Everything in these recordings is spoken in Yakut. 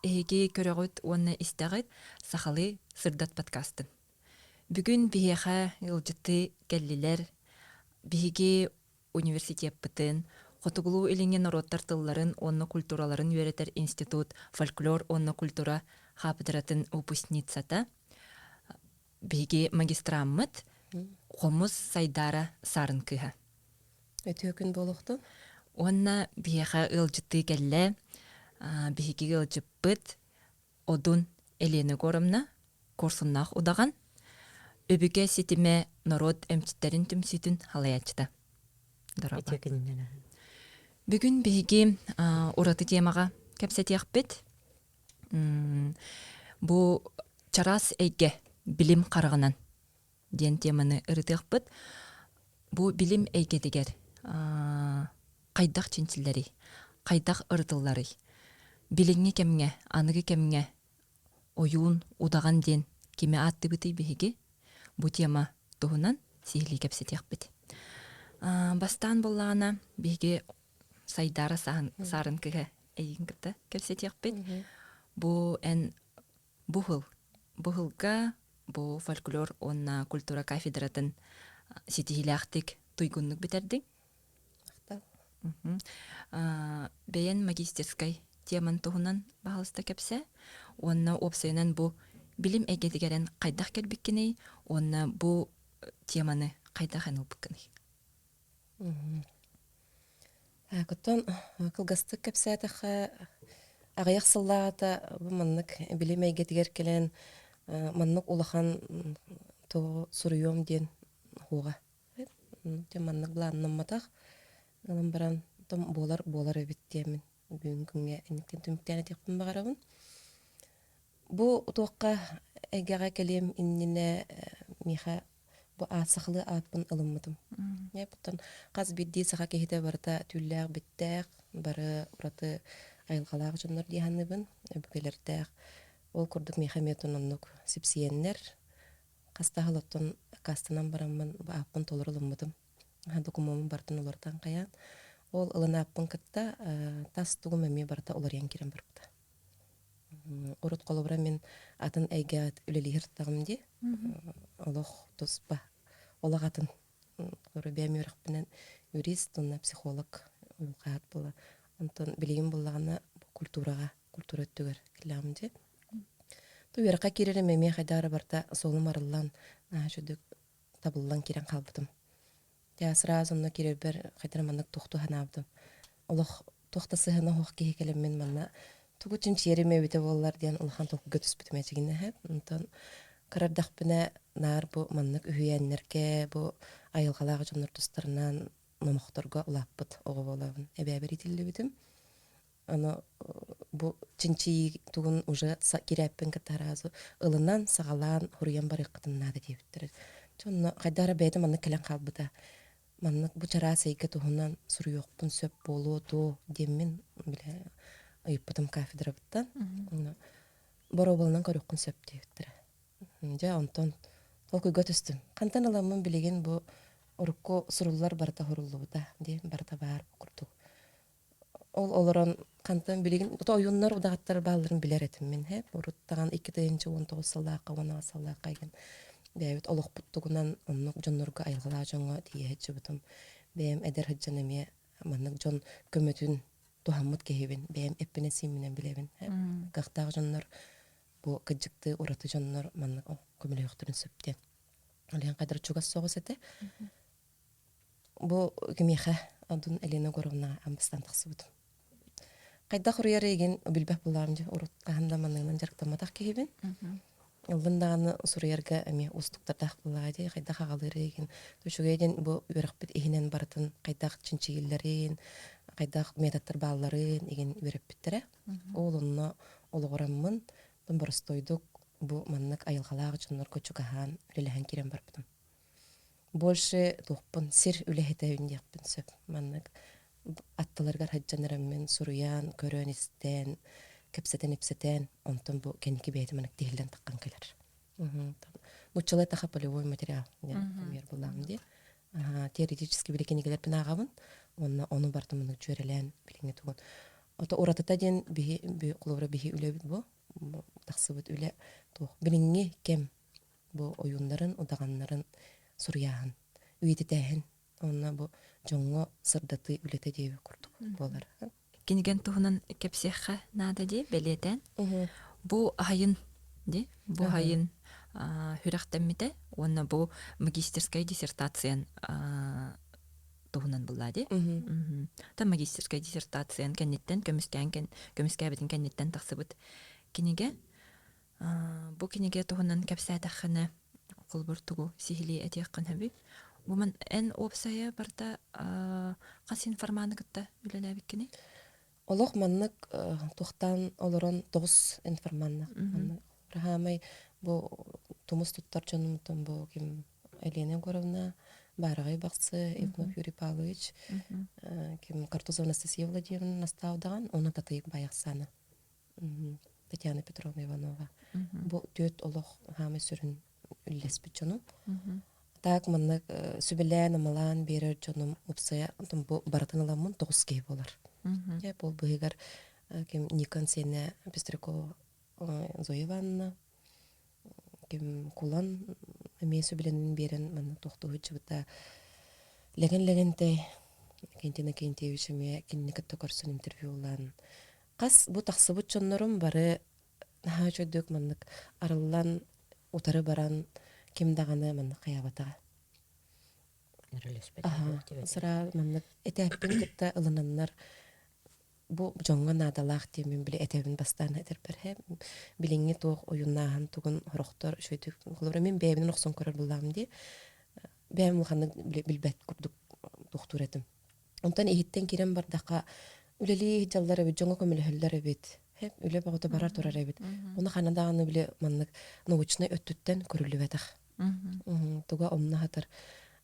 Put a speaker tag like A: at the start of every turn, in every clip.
A: Эһиги көрөҕүт уонна истэҕит Сахалыы сырдат подкастын. Бүгүн биһиэхэ ыалдьыттыы кэллилэр. Биһиги университеппытын, Хотугулуу-Илиҥҥи норуоттар тылларын уонна культураларын үөрэтэр институт фольклор уонна культура хаапыдыратын выпускницата, биһиги магистраммыт Хомус Сайдаара Саарын кыыһа.
B: Үтүө күн буолуохтун.
A: Уонна биһиэхэ ыалдьыттыы кэллэ. Биһиги ыалдьыппыт Одун Елена Егоровна, Куорсуннаах удаҕан, Өбүгэ ситимэ норуот эмчиттэрин түмсүүтүн салайааччыта. Дорообо.
C: Үтүө күнүнэн.
A: Бүгүн биһиги ураты темаҕа кэпсэтиэхпит. Бу чараас эйгэ билим хараҕынан диэн теманы ырытыахпыт. Бу билим эйгэтигэр хайдах чинчиллэрий, хайдах ырытылларый? Билиҥҥи кэмҥэ, аныгы кэмҥэ ойуун, удаҕан диэн кими ааттыыбытый биһиги? Бу тема туһунан сиһилии кэпсэтиэхпит. Бастаан буоллаҕына, биһиги Сайдаара Саарын кыһа эйигин кытта кэпсэтиэхпит. Бу эн бу сыл бу сылга бу фольклор уонна культура кафедратын ситиһиилээхтик туйгуннук бүтэрдиҥ.
B: Махтал.
A: Бэйэн магистерскай теман туһунан баһалыста кэпсээ. Уонна уопсайынан бу билим эйгэтигэр эн хайдах кэлбиккиний уонна бу теманы хайдах эн ылбыккыный?
B: Оттон кылгастык кэпсээтэххэ, аҕыйах сыллааҕыта бу маннык билим эйгэтигэр кэлэн маннык улахан тугу суруйуом диэн уоҕа. Маннык былааннамматах ылан баран буолар буолар эбит диэммин бүгүҥҥү күҥҥэ инниттэн түмүктээн этиэхпин баҕарабын. Бу туохха эйгэҕэ кэлиэм иннинэ миэхэ бу аат сахалыы ааппын ылыммытым. Оттон хас биирдии саха киһитэ барыта түүллээх-биттээх, бары ураты айылҕалаах дьоннор дии саныыбын, өбүгэлэрдээх. Ол курдук миэхэ эмиэ оннук сипсийэннэр, хас да сыл оттон аккаастанан бараммын бу ааппын толору ылыммытым. Докумуоммун барытын уларытан хайаан. Ол ылынааппын кытта тас тугум эмиэ барыта уларыйан киирэн барбыта. Урут холобура мин атын эйгэҕэ үлэлиир таҕым дии. Олох туспа, олох атын. Бэйэм үөрэхпинэн юрист уонна психолог уйулҕаһыт буола. Онтон билигин буоллаҕына культураҕа, культура өттүгэр кэллэҕим дии. Үөрэххэ киирэрим эмиэ хайдах эрэ барыта суолум арыллан, наһаа үчүгдүк табыллан киирэн хаалбытым. Дьэ, сразу онно киирэрбэр хайдах маннык туохтуу санаабытым. Олох туох да сыһыана суох киһи кэлэммин манна тугу чинчийэрим эбитэ буоллар диэн улахан толкуйга түспүтүм эчигинэһэ. Онтон кыра эрдэхпинэ наар бу маннык үһүйээннэргэ, бу айылҕалаах дьоннор тустарынан номохторго улааппыт оҕо буолабын. Эбээбэр иитиллибитим. Аны бу чинчийии тугун уже кирээппин кытта сразу ылынан, саҕалаан, хуруйан барыаххытын наада диэбиттэрэ. Дьэ онно хайдах эрэ бэйэтэ маннык кэлэн хаалбыта. Маннык бу чараас эйгэ туһунан суруйуохпун сөп буолуо дуо диэммин бile ыйыппытым кафедрабыттан. Онно боруобаланан көрүөххүн сөп диэбиттэрэ. Дьэ онтон толкуйга түстүм. Хантан ыламмын билигин бу урукку суруллар барыта суруллубута диэн барыта баар курдук Ол олорон хантан билигин ойууннар удаҕаттар баалларын билэр этим мин һэ. Урут даҕаны 2019 сыллаахха, 16 сыллаахха игин бэйэбит олохпут тугунан оннук дьоннорго айылҕалаах дьоҥҥо тиийэ сылдьыбытым. Бэйэм эдэр сылдьан эмиэ маннык дьон көмөтүн туһаммыт киһибин. Бэйэм эппинэн-сиимминэн билэбин. Кыахтаах дьоннор бу кыдьыктыы ураты дьоннор маннык көмөлөһүөхтэрин сөп диэн. Ол иһин хайдах чугас соҕус этэ. Бу кимиэхэ Одун Елена Егоровнаҕа амбастан тахсыбытым. Хайдах уруйар эйигин билбэт буоллаҕым дьэ урут хаһан да манныгынан дьарыктамматах киһибин. Ыллын даҕаны суруйарга эмиэ уустуктардаах буоллаҕа дии хайдах аҕалыыр эйигин. Үчүгэй диэн бу үөрэхпит иһинэн барытын хайдах чинчийиллэрин, хайдах методтар баалларын игин үөрэппиттэрэ. Ол онно олоҕураммын боростуойдук бу маннык айылҕалаах дьоннорго чугаһаан үлэлэһэн киирэн барбытым. Больше туохпун сир үлэһитэбин диэхпин сөп. Маннык аттыларыгар сылдьан эрэммин суруйан, көрөн-истэн, кэпсэтэн-ипсэтэн, онтон бу кэнники бэйэтэ маннык тиһиллэн таххан кэлэр. Нууччалыы таха полевой материал диэн пример буллаҕым дии. Теоретически били кинигэлэрбин ааҕабын уонна ону барытын маннык дьүөрэлээн билиҥҥи тугун. Ото уратыта диэн биһи холобура биһи үлэбит бу тахсыбыт үлэ туох билиҥҥи кэм бу ойууннарын, удаҕаннарын суруйааһын, үйэтитээһин уонна бу дьоҥҥо сырдатыы үлэтэ диэбит курдук буолар.
A: Кинигэн туһунан кэпсиэххэ наада дии бэлиэтээн. Бу аһайын ди бу аһайын сүрэхтэммитэ уонна бу магистерскай диссертациян туһунан булла ди. Та магистерскай диссертациян кэнниттэн көмүскээн көмүскээбитин кэнниттэн тахсыбыт кинигэ. Бу кинигэ туһунан кэпсээтэххинэ холобур тугу сиһилии этиэххин сөбүй? Бу ман эн уопсайа барыта хас информаны кытта үлэлээбиккиний?
B: Олох маннык туохтаан олорон тоҕус информанна. Маннык Раһаамай бу тумус туттар дьонумтан бу ким Елена Егоровна, Баараҕай Бахсы, Иванов Юрий Павлович, ким Картузова Анастасия Владимировна настаавдаҕан, уонна Татыйык Байахсана. Татьяна Петровна Иванова. Бу түөрт олох хаамай сүрүн үллэспит дьонум. Так маннык сүбэлээн-амалаан биэрэр дьонум уопсайа бу барытын ыламмын тоҕус киһи буолар. Бу быһыгар ким Никон сиэнэ Пестрякова Зоя Ивановна, ким Кулан эмиэ сүбэлэнэн биэрэн манна туохтуу сылдьыбыта. Лэгэн-Лэгэнтэй Кентин Акентьевич эмиэ кинини кытта көрсөн интервью ылан Хас бу тахсыбыт дьоннорум бары наһаа үчүгэйдик маннык арыллан, утары баран ким даҕаны маннык хайаабатаҕа. Аһа, сыра маннык этээппин кытта ылынаннар бу дьоҥҥо наадалаах диэммин били этэбин бастаан этэрбэр билиҥҥи туох ойуннааһын тугун сорохтор үчүгэйдик холобура мин бэйэбинэн охсон көрөр буллаҕым дии бэйэм улаханнык билбэт курдук туохтуур этим Онтон иһиттэн киирэн бардахха, үлэлии сылдьаллар эбит, дьоҥҥо көмөлөһөллөр эбит. Үлэ бөҕөтө барар турар эбит. Ону ханна даҕаны били маннык научнай өттүттэн көрүллүбэтэх. Туга онно хатар.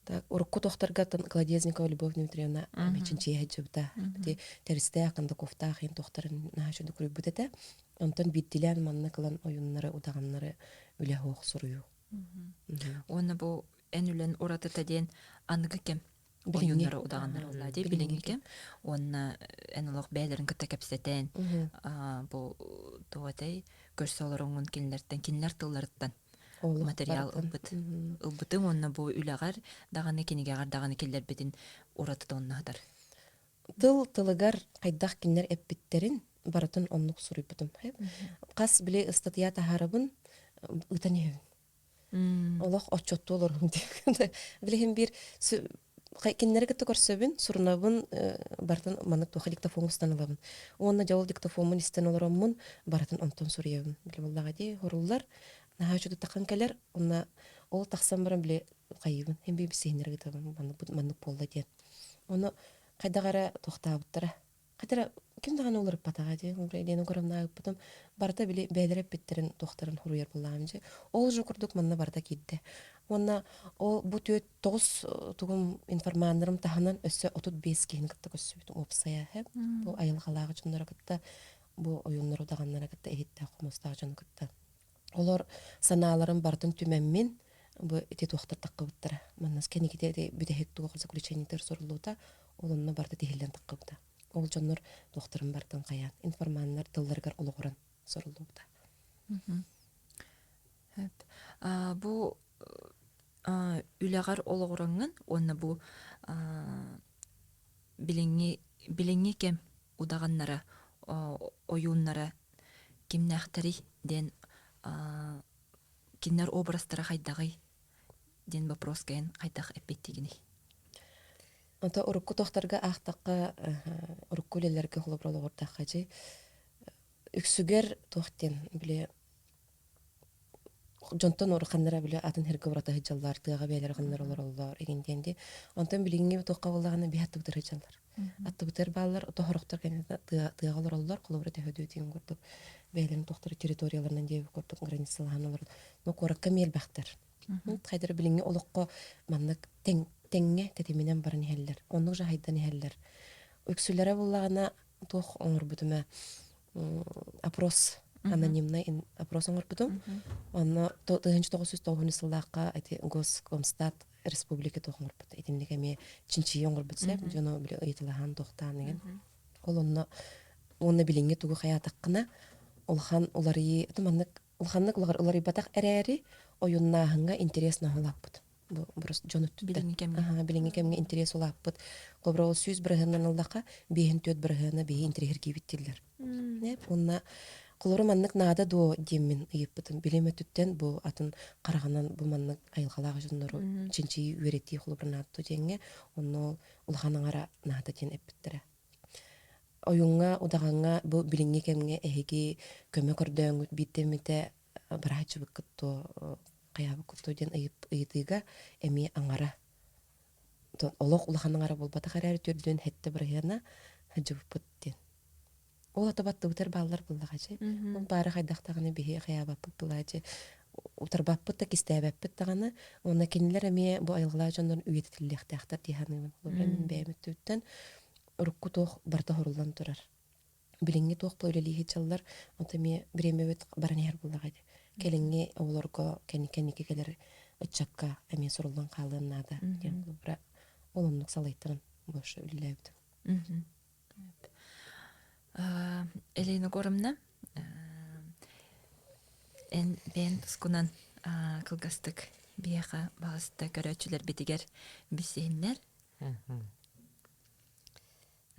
B: Так, урукку тохторга Кладезникова Любовь Дмитриевна чинчийэ сылдьыбыта. Ити Тэристээх, Кондаковтаах иһин тохторун наһаа үчүгэй куруйбут этэ. Онтон биирдилээн маннык ылан ойуннары, удаҕаннары үлэ суох суруйуу.
A: Уонна бу эн үлэн уратыта диэн аныгы кэм ойууннары удаҕаннары улаа дии билиҥҥи кэм уонна эн олох бэйэлэрин кытта кэпсэтэн бу туох этэй көрсө олороҥҥун кинилэртэн кинилэр тылларыттан материал ылбыт ылбытыҥ уонна бу үлэҕэр даҕаны кинигэҕэр даҕаны киллэрбитин уратыта онно сытар
B: Тыл тылыгар хайдах кинилэр эппиттэрин барытын оннук суруйбутум. Хас били ыстатыйа таһаарабын ыытан иһэбин. Олох отчуоттуу олорорум диэн. Билигин биир кинилэри кытта көрсөбүн, сурунабын, барытын маннык туоха диктофон устан ылабын. Уонна дьэ ол диктофоммун истэн олороммун, барытын онтон суруйабын. Били буоллаҕа дии, хоруллар, наһаа үчүгэй таххан кэлэр, уонна ол тахсан баран били хайыыбын, һин биир билсиһиннэри ыытабын, маннык маннык буолла диэн. Ону хайдах эрэ туохтаабыттара. Хатара ким даҕаны уларыппатаҕа дии, Лена Егоровна ыыппытым. Барыта били бэйэлэрэ эппиттэрин туохтарын суруйар буоллаҕым дии. Ол же курдук манна барыта киирдэ. Уонна ол бу түөрт тоҕус тугум информаннарым таһынан өссө 35 киһини кытта көрсүбүтүм уопсайа. Бу айылҕалаах дьоннору кытта, бу ойууннары удаҕаннары кытта иһиттээх хомустаах дьону кытта. Олор санааларын барытын түмэммин бу ити туохтар таххыбыттара. Манна кэнниките ити бүтэһик туох заключениетыгар суруллубута, ол онно барыта тиһиллэн таххыбыта. Ол дьоннор туохтарын барытын хайаан, информаннар тылларыгар олоҕуран суруллубута.
A: Бу үлэҕэр олоҕураҥҥын уонна бу билиҥҥи билиҥҥи кэм удаҕаннара, ойууннара кимнээхтэрий диэн кинилэр образтара хайдаҕый диэн вопроска эн хайдах эппиэттиигиний?
B: Онто урукку тохторго аахтахха, урукку үлэлэргэ холобур олоҕурдахха дьи үксүгэр туох диэн били дьонтон ураханнара били атын сиргэ урата сылдьаллар, тыаҕа бэйэлэрэ ханнар олороллор игин диэн дии. Онтон билиҥҥи туохха буоллаҕына биһи аттыбытыгар сылдьаллар. Аттыбытыгар бааллар, тоһорохтор кэннэ тыаҕа олороллор, холобура төһөдүү диэн курдук бэйэлэрин туохтара территорияларынан диэбит курдук границалаһан олорор. Но куоракка эмиэ элбэхтэр. Хайдара билиҥҥи олоххо маннык тэҥ тэҥҥэ тэтиминэн баран иһэллэр. Оннук жаһайдан иһэллэр. Үксүлэрэ буоллаҕына туох оҥорбутум ээ опрос анонимный опрос оҥорбутум. Онно 1990 сыллаахха ити Госкомстат республика туох оҥорбут. Итинник эмиэ чинчийии оҥорбут сөп. Дьону били ыйыталаһан туохтаан деген. Ол онно уонна билиҥҥи тугу хайаатаххына улахан уларыйыы маннык улаханнык уларыйбатах эрээри ойуннааһыҥҥа интерес наһылааппыт бу дьон өттүттэн
A: Билиҥҥи кэмҥэ.
B: Билиҥҥи кэмҥэ интерес улааппыт. Холобура ол 100 бырыһыанынан ыллахха, 54 бырыһыана биһи интэриэһиргиибит дииллэр. Уонна холобура маннык наада дуо диэммин ыйыппытым. Билим өттүттэн бу атын хараҕынан бу маннык айылҕалаах дьоннору чинчийии үөрэтии холобура наада дуо диэҥҥэ онно улахан аҥара наада диэн эппиттэрэ. Ойуҥҥа, удаҕаҥҥа бу билиҥҥи кэмҥэ эһиги көмө көрдөөҥҥүт биирдэммитэ бырааччыбыккыт дуо хайаабыккыт дуо диэн ыйытыыга эмиэ аҥара олох улахан аҥара буолбатах эрээри төрдүөн 7 бырыһыана сылдьыбыппыт диэн. Ол ата баттыбытар бааллар буоллаҕа Ол баара хайдах даҕаны биһи хайаабаппыт былаачы утарбаппыт да кистээбэппит даҕаны уонна кинилэр эмиэ бу айылҕалаах дьоннорун үйэтитиллиэхтээхтэр дии саныыбын. Холобура мин бэйэм өттүбүттэн урукку туох барыта хоруллан турар. Билиҥҥи туох бу үлэлии сылдьаллар, онто эмиэ бириэмэбит баран иһэр буоллаҕа ди. Кэлиҥҥи оҕолорго кэнники кэлэр ыччакка эмиэ суруллан хаалыан наада диэн холобура ол оннук салайтаран больше үлэлээбитим.
A: Елена Егоровна, эн бэйэн тускунан кылгастык биһиэхэ баҕаста көрөөччүлэрбитигэр билсиһиннэр.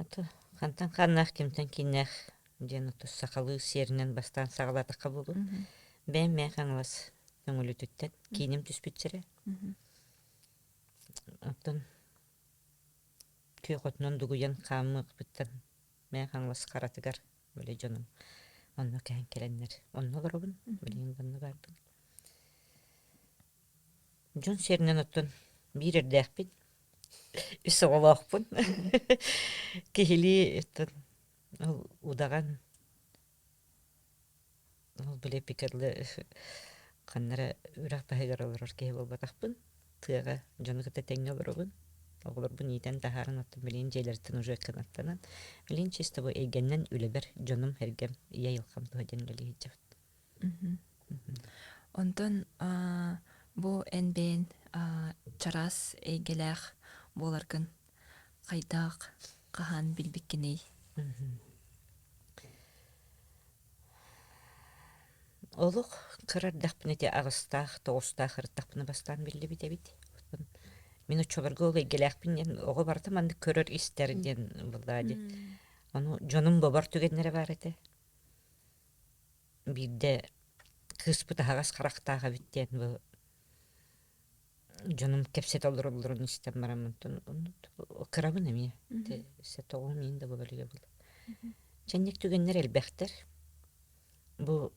C: Ото хантан хааннаах кимтэн кииннээх диэн ото сахалыы сиэринэн бастаан саҕалаатахха буолуо. Бэйэм Мэҥэ Хаҥалас Төҥүлүтүттэн кииним түспүт сирэ. Оттон күөх отунан дугуйан хаамыахпыттан Мэҥэ Хаҥалас харатыгар били дьонум онно кэһэн кэлэннэр онно олоробун, билигин онно баарбын. Дьон сиэринэн оттон биир эрдээхпин, үс оҕолоохпун. Киһилии оттон ол удаҕан ол били Пикерлы ханна эрэ үрэх таһыгар олорор киһи буолбатахпын. Тыаҕа дьону кытта тэҥҥэ олоробун. Оҕолорбун иитэн таһааран оттон билигин дьиэлэриттэн уже кынаттанан билигин чисто бу эйгэннэн үлэбэр дьонум-сэргэм ийэ айылҕам туһа диэн үлэлии сылдьабын.
A: Онтон бу эн бэйэн чараас эйгэлээх буоларгын хайдах хаһан билбиккиний?
C: Олох кыра эрдэхпинэ ити аҕыстаах, тоҕустаах ырыттахпына бастаан биллибит эбит. Мин оччолорго ол эйгэлээхпин диэн оҕо барыта маннык көрөр-истэр диэн буоллаҕа дии. Ону дьонум бобор түгэннэрэ баар этэ. Биирдэ кыыспыт аһаҕас харахтаах эбит диэн бу дьонум кэпсэтэ олороллорун истэн бараммын кырабын эмиэ тоҕуһум иин да буола илигэ буолла. Чэнник түгэннэр элбэхтэр. Бу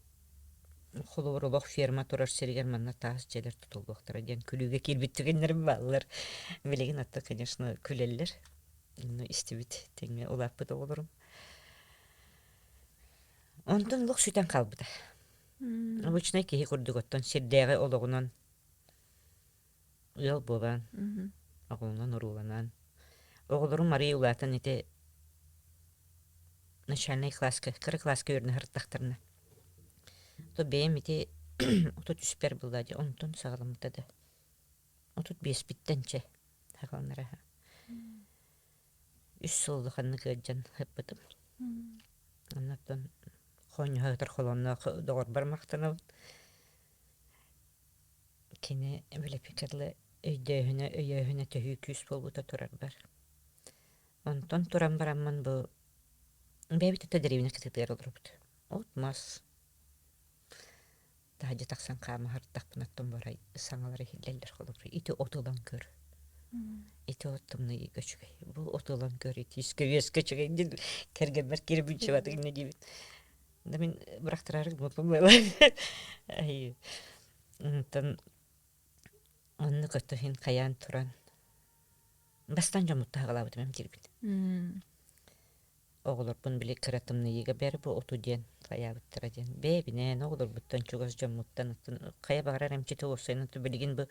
C: холобур олох ферма турар сиригэр манна таас дьиэлэр тутуллуохтара диэн күлүүгэ киирбит түгэннэрим бааллар. Билигин атта конечно күлэллэр. Онно истибит тэҥҥэ улааппыт оҕолорум. Онтон олох сүтэн хаалбыта. Обычнай киһи курдук оттон сирдээҕи олоҕунан ыал буолан, оҕолонон урууланан. Оҕолорум арыый улаатан ити начальнай класска, кыра класска үөрэнэ сырыттахтарына. То бэйэм ити 33-пэр буолла дии, онтон саҕаламмыта да. 35-питтэн чэ саҕаланара. Үс сыл улаханнык ыалдьан сыппытым. Оннуттан хоонньоһо сытар холонноох доҕорбор махтанабын. Кини били өйдөөһүнэ, өйөөһүнэ төһүү күүс буолбута турарбар. Онтон туран бараммын бу бэйэбит өттө дэриэбинэ кытыытыгар олоробут. От-мас таһырдьа тахсан хаама сырыттахпына оттон барай саҥалара иһиллэллэр холобура ити от ылан көр ити от тымныйыыга үчүгэй бу от ылан көр ити үскэ үчүгэй диэн кэргэммэр киирбин чыбатык иннэ диибин да мин бырахтараары гыммыппын буолла онтон оннук өттө иһин хайаан туран бастаан дьоммуттан саҕалаабытым эмтиирбин Оҕолорбун били кыра тымныйыыга бэр бу оту диэн хайаабыттара диэн бэйэбинээн оҕолорбуттан чугас дьоммуттан хайа баҕарар эмчити уопсайынан билигин бу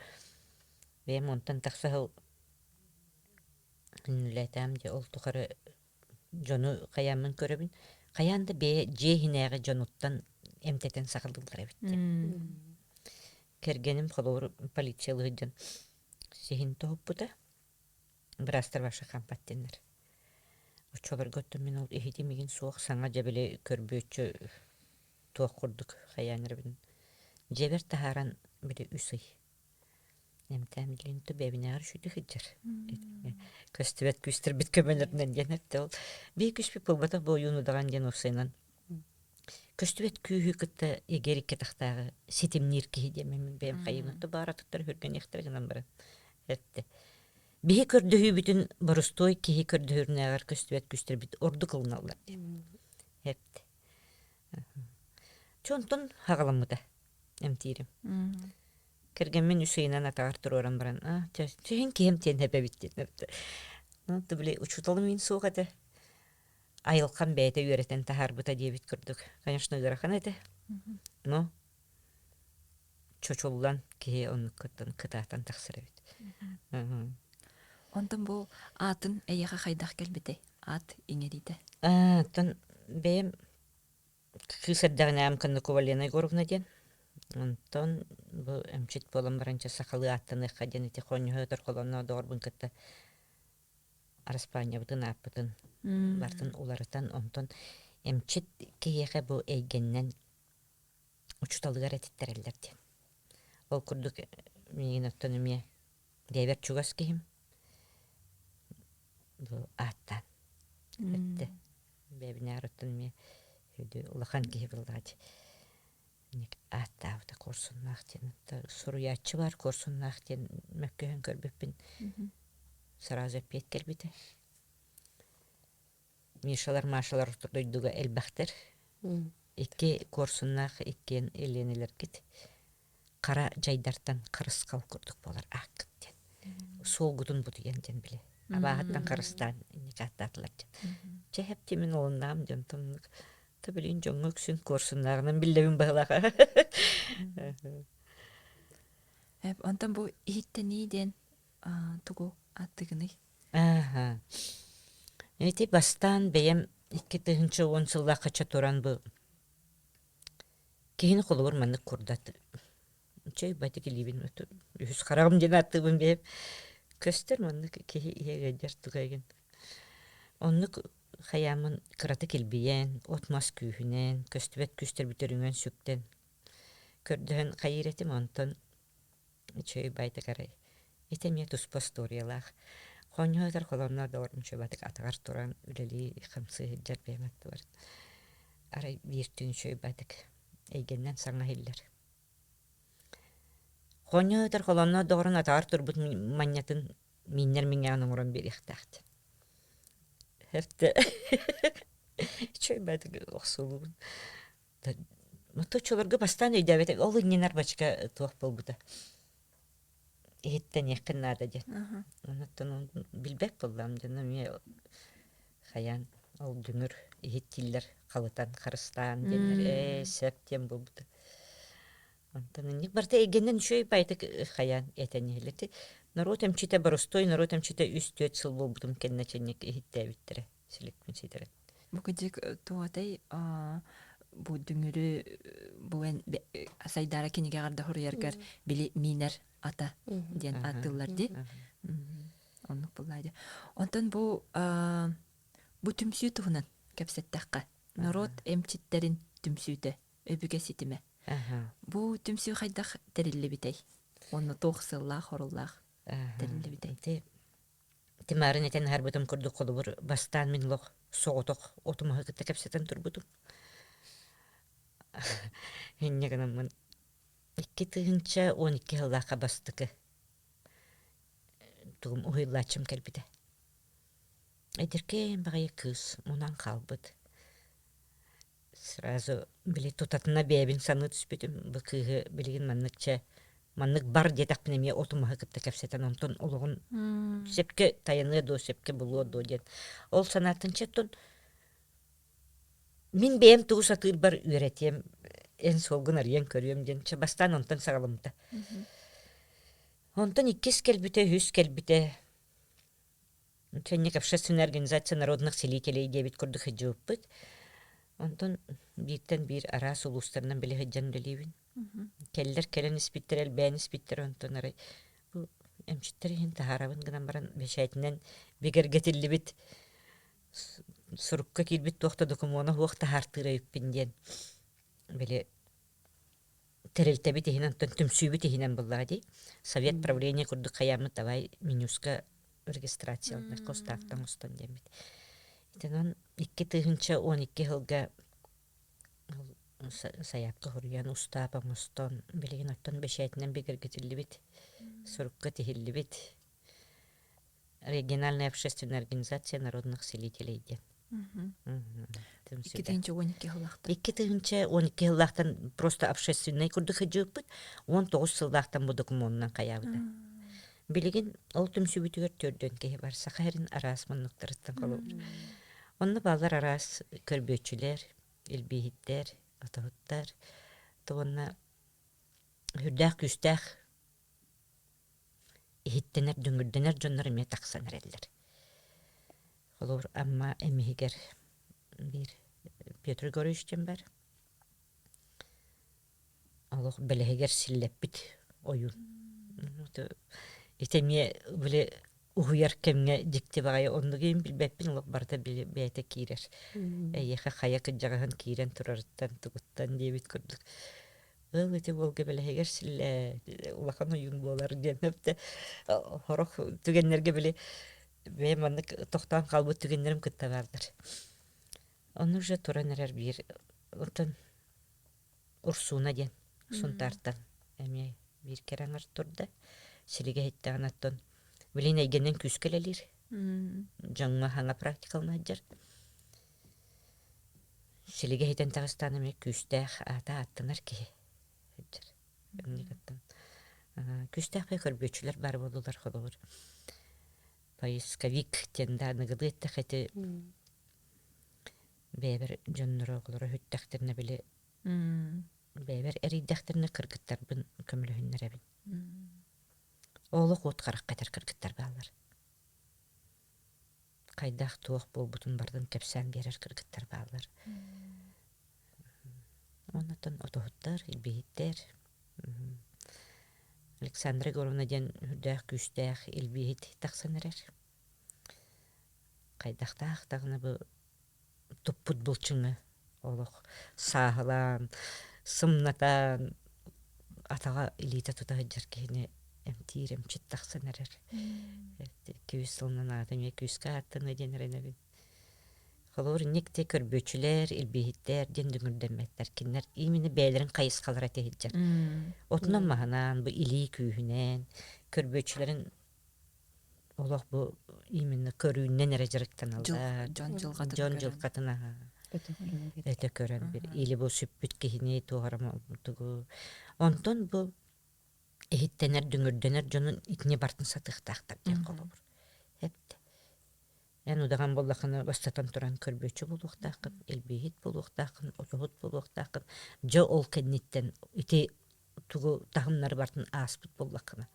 C: бэйэм онтон тахса сыл үлэлээтэм дьэ ол тухары дьону хайааммын көрөбүн хайаан да бэйэ дьиэ иһинээҕи дьонуттан эмтэтэн саҕалыыллар эбит диэн кэргэним холобур полициялыы сылдьан сиһин тоһуппута быраастар вообще хампат диэннэр. Оччолорго оттон мин ол иһитим игин суох саҥа дьэ били көрбүөччү туох курдук хайаан эрэбин. Дьиэбэр таһааран били үс ый эмтээн билигин то бэйэбинээҕэр үчүгэй сылдьар. Көстүбэт күүстэрбит көмөлөрүнэн диэн эттэ ол. Биир күүспүт буолбатах бу ойуун удаҕан диэн уопсайынан көстүбэт күүһү кытта егер икки атахтааҕы ситимниир киһи диэн мин бэйэм хайыыбын то баар атыттар өһүргэниэхтэрэ гынан баран эттэ. Биһи көрдөһүүбүтүн боростуой киһи көрдөһөрүнээҕэр көстүбэт күүстэрбит ордук ылыналлар диэн эттэ. Чэ онтон хаҕаламмыта эмтиирим. Кэргэммин үс ыйынан атаҕар туруоран баран, а, чэ, чэһин киһим диэн эбэбит диэн эттэ. Ну, били учууталым мин суох этэ. Айылҕам бэйэтэ үөрэтэн таһаарбыта диэбит курдук. Конечно, ыарахан этэ. Но чочуллан киһи оннуккуттан кытаатан тахсар эбит.
A: Онтон бу аатын эйиэхэ хайдах кэлбитэй? Аат иҥэриитэ.
C: Оттон бэйэм кыыс эрдэҕинээҕим Кондакова Лена Егоровна диэн. Онтон бу эмчит буолан баран чэ сахалыы ааттаныахха диэн ити хонньуһа өтөр холонноо доҕорбун кытта араспаанньабытын ааппытын барытын уларытан онтон эмчит киһиэхэ бу эйгэннэн учууталыгар этиттэрэллэр диэн. Ол курдук миигин оттон эмиэ бэйэбэр чугас киһим бу ааттаан эттэ. Бэйэбинээр оттон эмиэ улахан киһи буоллаҕа ааттаабыта Куорсуннаах диэн. Суруйааччы баар Куорсуннаах диэн мөккүһэн көрбүппүн сразу эппиэт кэлбитэ. Мишалар, Машалар орто дойдуга элбэхтэр. Икки куорсуннаах иккиэн Еленэлэргит хара дьайдартан харысхал курдук буолар ааккыт диэн. Суолгутун бутуйан диэн били. Абааһыттан харыстаан инник ааттаатылар диэн. Чэ хэпти мин олуннаам диэн тоннук. Та билин дьоҥҥо үксүн куорсуннааҕынан биллэбин быһылаах.
A: Онтон бу иһиттэнии диэн тугу ааттыгыный?
C: Ааһа. Ити бастаан бэйэм 2010 сыллаахха туран бу киһини холобур маннык курдат чэй батик илиибин үһүс хараҕым диэн ааттыыбын бэйэм көстөр маннык киһи иһэ ыалдьар тугайгын оннук хайааммын кыратык илбийэн от-мас күүһүнэн көстүбэт күүстэр бүтэрүҥэн сүктэн көрдөһөн хайыыр этим онтон Үчүгэй байтык арай. Ити эмиэ туспа историялаах. Хоонньоһо холоннор доҕорум үчүгэй атаҕар туран үлэлии хамсыы сылдьар бэйэм аттыбар. Арай биир түүн үчүгэй байтык эйгэннэн саҥа иһиллэр. Хоонньоһо холоннор доҕорун атаҕар турбут манньатын мииннэр миҥэҕин оҥорон биэриэхтээхтин. Эртэ үчүгэй байтык охсулуубун. Оччолорго бастаан өйдөөбөтө ол иннинэ арбачка туох буолбута иһиттэниэххин наада диэн онуттан билбэт буоллаҕым дьоно эмиэ хайаан ол дүҥүр иһиттииллэр халытан харыстаан диэннэр ээ сөп диэн буолбута онтон инник барыта эйгэннэн үчүгэй баайытык хайаан этэн иһиллэр норуот эмчитэ боростуой норуот эмчитэ үс-түөрт сыл буолбутум кэннэ чэнньик иһиттээбиттэрэ силикпин ситэрэн.
A: Бу кыдьык туотай бу дүҥүрү бу эн Сайдаара кинигэҕэр да хоруйаргар били миинэр ата диэн ааттыыллар дии. Оннук буллаа дии. Онтон бу бу түмсүү туһунан кэпсэттэххэ норуот эмчиттэрин түмсүүтэ өбүгэ ситимэ. Бу түмсүү хайдах тэриллибитэй? Уонна туох сыаллаах-оруллаах тэриллибитэй?
C: Тимарын этэн аһарбытым курдук холобур бастаан мин олох соҕотох отумаһы кытта кэпсэтэн турбутум. Инньэ гынаммын 2012 сыллаахха бастакы тугум уһуйуллааччым кэлбитэ. Эдэркээн баҕайы кыыс мунан хаалбыт. Сразу били тутатына бэйэбин саныы түспүтүм. Бу кыыһы билигин маннык чэ маннык бар диэтэхпинэ эмиэ оту-маһы кытта кэпсэтэн онтон олоҕун сөпкө тайаныа дуо, сөпкө булуо дуо диэн. Ол санааттан чэ оттон мин бэйэм тугу сатыырбар үөрэтиэм, эн суолгун арыйан көрүөм диэн чэ бастаан онтон саҕаламмыта. Онтон иккис кэлбитэ, үһүс кэлбитэ. Сэнник общественная организация народных целителей диэбит курдук сылдьыбыппыт. Онтон бииртэн биир араас улуустарынан били сылдьан үлэлиибин. Кэллэр кэлэн испиттэр, элбээн испиттэр, онтон арай бу эмчиттэр иһин таһаарабын гынан баран бэчээтинэн бигэргэтиллибит. Сурукка киирбит туох да докумуона суох таһаартыыр эбиппин диэн били тэрилтэбит иһинэн оттон түмсүүбүт иһинэн буоллаҕа дии. Совет правления курдук хайааммыт давай менюска регистрацияланар устаахтан оҥостон диэммит. Итинэн 2012 сылга сайаапка суруйан устаап оҥостон билигин оттон бэчээтинэн бигэргэтиллибит, сурукка тиһиллибит региональная общественная организация народных селителей диэн.
A: 2012 сыллаахтан.
C: 2012 сыллаахтан просто общественнай курдук сылдьыбыппыт. 19 сыллаахтан бу докумуонунан хайаабыта. Билигин ол түмсүүбүтүгэр төрдүөн киһи бар. Саха сирин араас муннуктарыттан холобур. Онно бааллар араас көрбүөччүлэр, илбииһиттэр, отоһуттар. Уонна үрдээх күүстээх иһиттэнэр, дүҥүрдэнэр дьоннор эмиэ тахсан эрэллэр. Холобур, Амма эмиһигэр биир Петр Егорович диэн бар. Олох бэлэһигэр силлэппит ойуун. Ити эмиэ били уһуйар кэмҥэ дьикти баҕайы оннук иһин билбэппин олох барыта бэйэтэ киирэр. Эйиэхэ хайа кырдьаҕаһын киирэн турарыттан тугуттан диэбит курдук Ыал ити уолга бэлэһигэр силлээ улахан ойуун буолар диэн өптө сорох түгэннэргэ били бэйэм маннык тохтоон хаалбыт түгэннэрим кытта бааллар. Ону уже туран эрэр биир оттон Урсууна диэн Сунтаартан эмиэ биир кэрэ аҥар турда. Силигэ иһиттэҕин оттон билин эйгэнэн күүскэ үлэлиир. Дьоҥҥо саҥа практикалана сылдьар. Силигэ иһитэн таҕыстаан эмиэ күүстээх аата ааттанар киһи сылдьар. Инникиттэн күүстээх бэйэ көрбүөччүлэр баар буоллулар холобур. Поисковик диэн да аныгылыы эттэххэ ити бэйэбэр дьонноро оҕолоро үһүттэхтэринэ били бэйэбэр эрийдэхтэринэ кыргыттарбын көмөлөһүннэрэбин. Олох уот харахха этэр кыргыттар бааллар. Хайдах туох буолбутун барытын кэпсээн биэрэр кыргыттар бааллар. Оннуттан отоһуттар, илбиһиттэр. Александра Егоровна диэн үрдээх күүстээх илбииһит тахсан эрэр. Хайдахтаах даҕаны бу туппут былчыҥы олох сааһылаан, сымнатан, атаҕа илиитэ тута сылдьар киһини эмтиир эмчит тахсан эрэр. Күүс сылынан аата эмиэ күүскэ ааттаныа диэн эрэнэбин. Холобур, инник те көрбүөччүлэр, илбииһиттэр диэн дүҥүрдэммэттэр. Кинилэр именно бэйэлэрин хайысхалара тиһилдьэр. Отунан-маһынан, бу илии күүһүнэн, көрбүөччүлэрин Олох бу именно көрүүннэн эрэ дьарыктаналлар.
A: Дьон дьылҕатын
C: Дьон дьылҕатын аһа өтө көрөн бир или бу сүппүт киһини туох эрэ тугу онтон бу иһиттэнэр дүҥүрдэнэр дьонун итини бартын сатыахтаахтар диэн холобур. Эптэ. Эн удаҕан буоллаххына бастатан туран көрбүөччү буолуохтааххын, илбииһит буолуохтааххын, отоһут буолуохтааххын. Дьэ ол кэнниттэн ити тугу таһымнары бартын ааспыт буоллаххына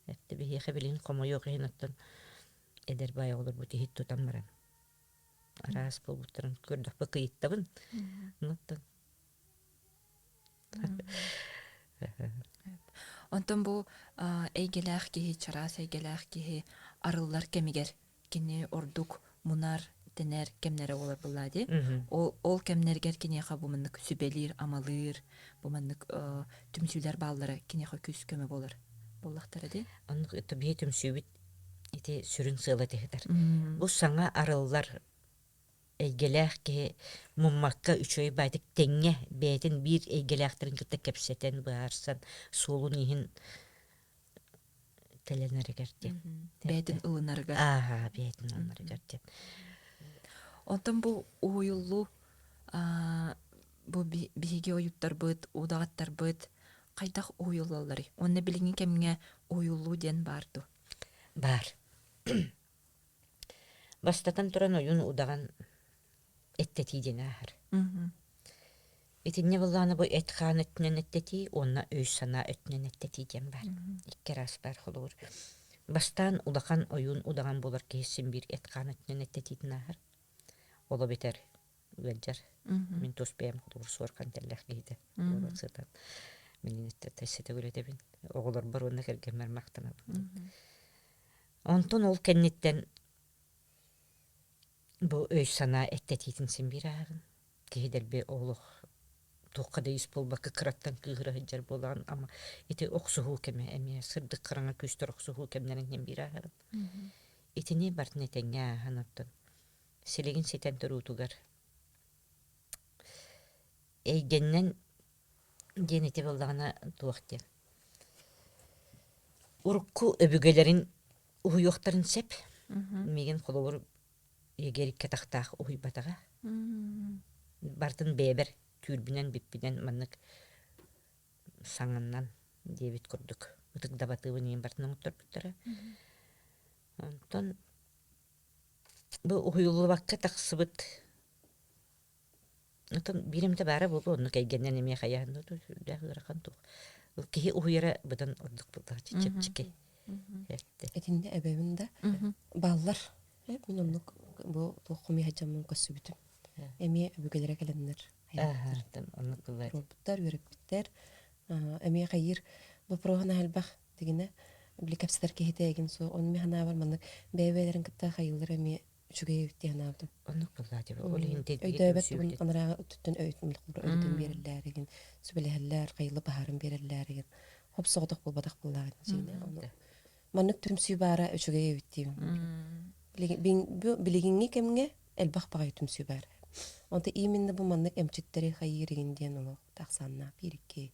C: Эттэ биһиэхэ билигин хомойуох иһин оттон эдэр баай оҕолорбут иһит тутан баран араас буолбуттарын көрдөхпө кыйыттабын. Оттон
A: Онтон бу эйгэлээх киһи, чараас эйгэлээх киһи арыллар кэмигэр кини ордук мунар, тэнэр кэмнэрэ буолар буоллаа дии. Ол, ол кэмнэргэр киниэхэ бу маннык сүбэлиир, амалыыр, бу маннык түмсүүлэр бааллара киниэхэ күүс-көмө буолар буоллахтара дии.
C: Оннук биһи түмсүүбүт ити сүрүн сыала тиһитэр. Бу саҥа арыллар эйгэлээх киһи муммакка үчүгэй баайдык тэҥҥэ бэйэтин биир эйгэлээхтэрин кытта кэпсэтэн, быһаарсан, суолун иһин тэлэнэригэр диэн.
A: Бэйэтин ылынарыгар.
C: Ааһа, бэйэтин ылынарыгар диэн.
A: Онтон бу уһуйуллуу бу биһиги ойуттарбыт, удаҕаттарбыт хайдах уһуйуллалларый? Уонна билиҥҥи кэмҥэ уһуйуллуу диэн баар дуо?
C: Баар. Бастатан туран ойуун удаҕан эттэтии диэн ааһар. Итиннэ былаана бу эт-хаан өттүнэн эттэтии уонна өй-санаа өттүнэн эттэтии диэн баар. Икки араас баар холобур. Бастаан улахан ойуун удаҕан буолар киһи син биир эт-хаан өттүнэн эттэтиитин ааһар. Ол эбэтэр ыалдьар. Мин тус бэйэм холобур суорҕан тэллэх киһитэ буолан сытан мин эттэтэ үлэтэбин. Оҕолорбор уонна кэргэммэр махтанабын. Онтон ол кэнниттэн. Бу өй-санаа эттэтиитин син биир ааҕын. Киһи дэлби олох туохха да ис буолбакка кыраттан кыыһыра сылдьар буолаҕын ама ити охсуһуу кэмэ эмиэ сырдык хараҥа күүстэр охсуһуу кэмнэрин иһин биир ааһарын. Итини барытын этэҥҥэ ааһан оттон силигин ситэн туруутугар эйгэннэн диэн ити буоллаҕына туох диэн урукку өбүгэлэрин уһуйуохтарын сөп. Миигин холобур егерь кэтахтаах уһуйбатаҕа. Бартын бэйэбэр түүрбүнэн бүппүнэн маннык саҥаннан диэбит курдук ытык дабатыыбын иин бартын оҥотторбуттара. Онтон бу уһуйуллубакка тахсыбыт Оттон биир эмитэ баара буолуо, оннук эйгэннэн эмиэ хайаан да сүрдээх ыарахан туох. Киһи уһуйара быдан ордук буоллаҕа чэпчэки.
B: Итиннэ эбэбин да бааллар. Мин оннук бу туох хомуйа дьоммун көрсүбүтүм. Эмиэ өбүгэлэрэ кэлэннэр
C: оннук
B: туруорбуттар, үөрэппиттэр. Эмиэ хайыыр боппуруоһун элбэх дигинэ били кэпсэтэр киһитэ эгин суох. Ону мин санаабар маннык бэйэ-бэйэлэрин кытта хайыыллар эмиэ үчүгэй эбит дии санаабытым.
C: Оннук буоллаа дии. Ол иһин
B: Өйдөөбөт тугун анарааҕы өттүттэн өйтүн өйдөтөн биэрэллээригин, сүбэлэһэллэр, хайылы баһарын биэрэллээригин хоп-соҕотох буолбатах буоллаҕын дьиҥэ. Ону маннык түмсүү баара үчүгэй эбит диибин. Билигиҥҥи кэмҥэ элбэх баҕайы түмсүү баар. Онто именно бу маннык эмчиттэри хайыырыгын диэн олох ахсааннаах биир-икки.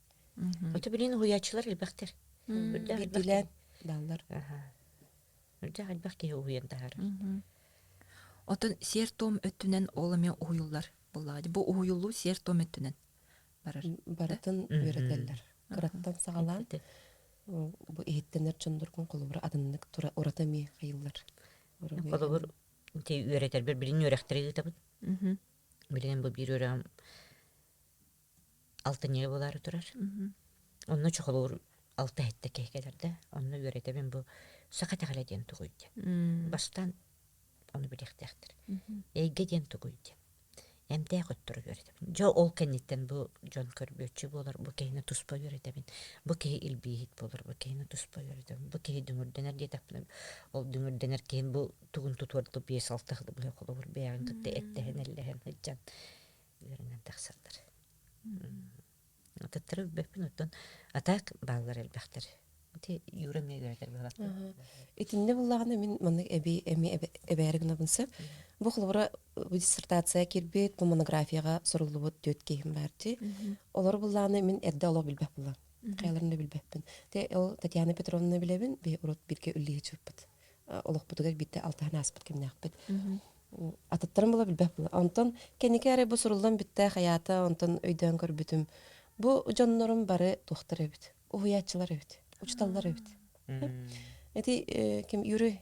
C: Ото билин уһуйааччылар элбэхтэр.
B: Биирдиилээн бааллар.
C: Үрдээх элбэх киһи уһуйан таһаарар.
A: Оттон сиэр-туом өттүнэн ол эмиэ уһуйуллар буоллаҕа дии. Бу уһуйуллуу сиэр-туом өттүнэн барар.
B: Барытын үөрэтэллэр. Кыраттан саҕалаан бу иһиттэнэр дьонноргун холобура атыннык тура ураты эмиэ хайыллар.
C: Холобур ити үөрэтэрбэр билин үөрэхтэри ыытабын. Билигин бу биир үөрэҕим алтынньыга буолаары турар. Онно чохолуур алта иһиттэ киһи кэлэр да, онно үөрэтэбин бу саха итэҕэлэ диэн тугуй диэн. Бастаан ону билиэхтээхтэр. Эйгэ диэн тугуй диэн. Эмтээх оттору үөрэтэбин. Дьэ ол кэнниттэн бу дьон көрбүөччү буолар, бу киһини туспа үөрэтэбин. Бу киһи илбииһит буолар, бу киһини туспа үөрэтэбин. Бу киһи дүҥүрдэнэр диэтэхпинэ, ол дүҥүрдэнэр киһим бу тугун тутуорду биэс-алта сыл быһа холобур бэйэҕин кытта эттэһэн-эллэһэн сылдьан үөрэнэн тахсаллар. Атыттары билбэппин, оттон атаак бааллар элбэхтэр. Ити Юра эмиэ үөрэтэр быһалаах.
B: Итиннэ буллаҕына мин маннык эби эми эбээри гынабын сөп. Бу холобура бу диссертация киирбит, бу монографияҕа суруллубут түөрт киһим баар дии. Олор буллаҕына мин эрдэ олох билбэт буллам. Хайаларын да билбэппин. Те ол Татьяна Петровна билэбин, би урут бирге үллиһи чыппыт. Олохпутугар биирдэ алтыһан ааспыт кэмнээхпит. Атыттарын була билбэт була. Онтон кэнники эрэ бу суруллан бүттэ хайаата, онтон өйдөөн көрбүтүм. Бу дьоннорум бары туохтар эбит, уһуйааччылар эбит, учуталлар эбит. Эти ким Юрий